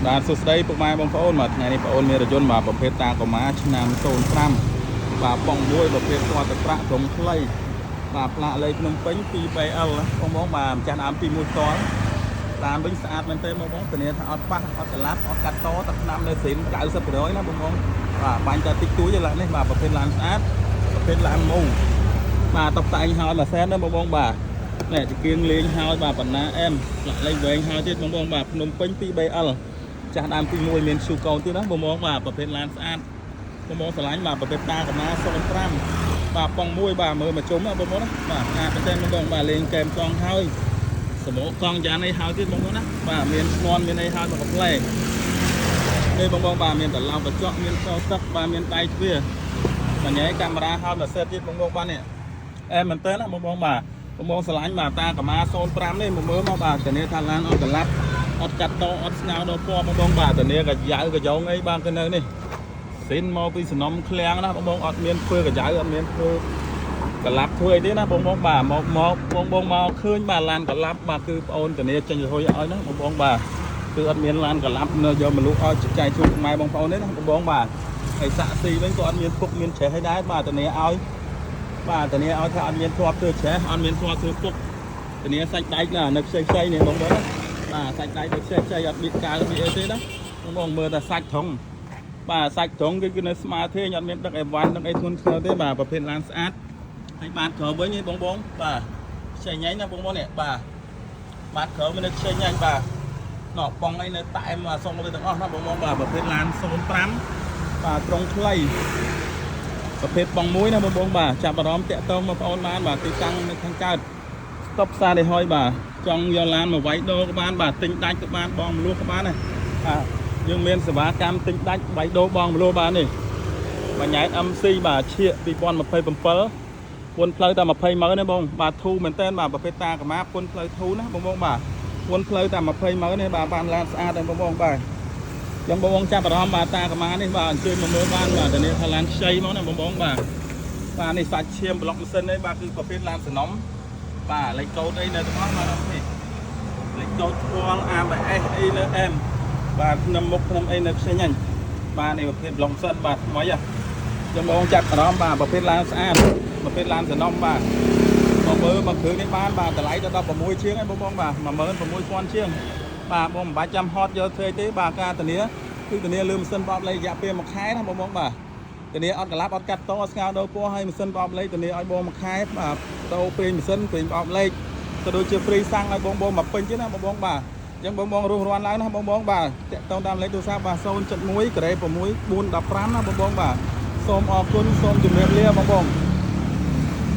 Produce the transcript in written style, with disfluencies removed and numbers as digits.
បាទសួស្តីពុកម៉ែបងប្អូនបាទថ្ងៃនេះបងប្អូនមានរថយន្តបាទប្រភេទ Tacoma ឆ្នាំ05បាទប៉ុងមួយប្រភេទទាត់ទឹកប្រាក់ត្រង់ខ្លីបាទផ្លាកលេខភ្នំពេញ 2BL បងបងបាទម្ចាស់ដើមទី1ផ្ទាល់តាមវិញស្អាតមែនទេបងបងធានាថាអត់ប៉ះអត់ក្លាប់អត់កាត់តទឹកឆ្នាំនៅស្រីន90%ណាបងបងបាទបាញ់តែតិចតួចទេឡាននេះបាទប្រភេទឡានស្អាតប្រភេទឡានមូបាទតបតែងហើយមួយសែនណាបងបងបាទនេះចង្គៀងលេងហើយបាទបណ្ណាអែមផ្លាកលេខវែងហើយទៀតបងបងបាទភ្នំពេញ 2BL ចាស់ដើមទី1មានឈូកូនទៀតណាបងបងបាទប្រភេទឡានស្អាតបងបងស្រឡាញ់បាទប្រភេទ Tacoma 05បាទប៉ុងមួយបាទមើលមកជុំណាបងបងណាបាទស្អាតមែនទែនបងបងបាទលេងកែមកង់ហើយសម្បកង់យ៉ាងនេះហើយទៀតបងបងណាបាទមានស្នន់មានអីហើយមកកាផ្លែនេះបងបងបាទមានត្រឡោកញ្ចក់មានសោទឹកបាទមានដៃទ្វារបញ្ញាកាមេរ៉ាហើយមកសេតទៀតបងបងបាទនេះអែមែនទែនណាបងបងបាទបងបងស្រឡាញ់បាទ Tacoma 05នេះមកមើលមកបាទធានាថាឡានអត់កលាប់ អត់កាត់តអត់ស្ងោដល់ពណ៌បងបងបាទតានាកាយ៉ៅកាយ៉ងអីបានទៅនៅនេះស៊ីនមកពីសំណុំឃ្លាំងណាបងបងអត់មានធ្វើកាយ៉ៅអត់មានធ្វើកលាប់ធ្វើអីទេណាបងបងបាទមកមកបងបងមកឃើញបាទឡានកលាប់បាទគឺប្អូនតានាចេញរហុយឲ្យណាបងបងបាទគឺអត់មានឡានកលាប់នៅយកមកលក់ឲ្យចែកជូនម៉ែបងប្អូនទេណាបងបងបាទហើយសាក់ស៊ីវិញក៏អត់មានពុកមានច្រេះឲ្យដែរបាទតានាឲ្យបាទតានាឲ្យថាអត់មានធ្លាប់ធ្វើច្រេះអត់មានធ្លាប់ធ្វើពុកតានាសាច់ដែកណានៅខ្ចីខ្ចីនេះបងបងណា បាទសាច់ដៃដូចចេះចេះអត់មានកាលមានអីទេណាបងបងមើលតែសាច់ត្រង់បាទសាច់ត្រង់គឺគឺនៅស្មើទេអត់មានដឹកអីវ៉ាន់ដឹកអីធ្ងន់ធ្ងរទេបាទប្រភេទឡានស្អាតហើយបាទក្រោយវិញឯងបងបងបាទខ្ចីញ៉ៃណាបងបងនេះបាទបាទក្រោយវិញនៅខ្ចីញ៉ៃបាទណោះបងអីនៅតែមសុំទៅទាំងអស់ណាបងបងបាទប្រភេទឡាន05បាទត្រង់ខ្លីប្រភេទបងមួយណាបងបងបាទចាប់អារម្មណ៍តាក់ទងមកបងប្អូនបានបាទទីតាំងនៅខាងកើត ស្តុបផ្សារនេះហើយបាទចង់យកឡានមកវាយដូរក៏បានបាទទិញដាច់ក៏បានបងមលួសក៏បានដែរបាទយើងមានសេវាកម្មទិញដាច់វាយដូរបងមលួសបាននេះបញ្ញាយ MC បាទឈៀក2027ពន្ធផ្លូវតែ20ម៉ឺនទេបងបាទធូរមែនតើបាទប្រភេទ Tacoma ពន្ធផ្លូវធូរណាបងបងបាទពន្ធផ្លូវតែ20ម៉ឺនទេបាទបានឡានស្អាតដែរបងបងបាទយ៉ាងបងបងចាប់អារម្មណ៍បាទ Tacoma នេះបាទអញ្ជើញមកមើលបានបាទធានាថាឡានខ្ចីមកណាបងបងបាទបាទនេះសាច់ឈាមប្លុកម៉ាស៊ីននេះបាទគឺប្រភេទឡានសំណុំ បាទលេខកូដអីនៅទាំងអស់បាទនេះលេខកូដស្គាល់ ABS អីនៅអែមបាទភ្នំមុខភ្នំអីនៅផ្សេងហ្នឹងបាទនេះប្រភេទប្លុកសិនបាទថ្មីហ៎ចាំបងចាប់អារម្មណ៍បាទប្រភេទឡានស្អាតប្រភេទឡានសំណុំបាទមកមើលមកគ្រឿងនេះបានបាទតម្លៃទៅ16ជាងឯងបងបងបាទ16000ជាងបាទបងមិនបាច់ចាំហត់យកធ្វើអីទេបាទការធានាគឺធានាលើម៉ាស៊ីនបោកលេខរយៈពេល1ខែណាបងបងបាទធានាអត់ក្លាប់អត់កាត់តស្ងោដូរពណ៌ហើយម៉ាស៊ីនបោកលេខធានាឲ្យបងមួយខែបាទដូរប្រេងម៉ាស៊ីនប្រេងបោកលេខក៏ដូចជាfree សាំងឲ្យបងបងមកពេញទៀតណាបងបងបាទអញ្ចឹងបងបងរស់រាន់ឡើងណាបងបងបាទតាក់ទងតាមលេខទូរស័ព្ទបាទ071ការ៉េ6 415ណាបងបងបាទសូមអរគុណសូមជម្រាបលាបងបង។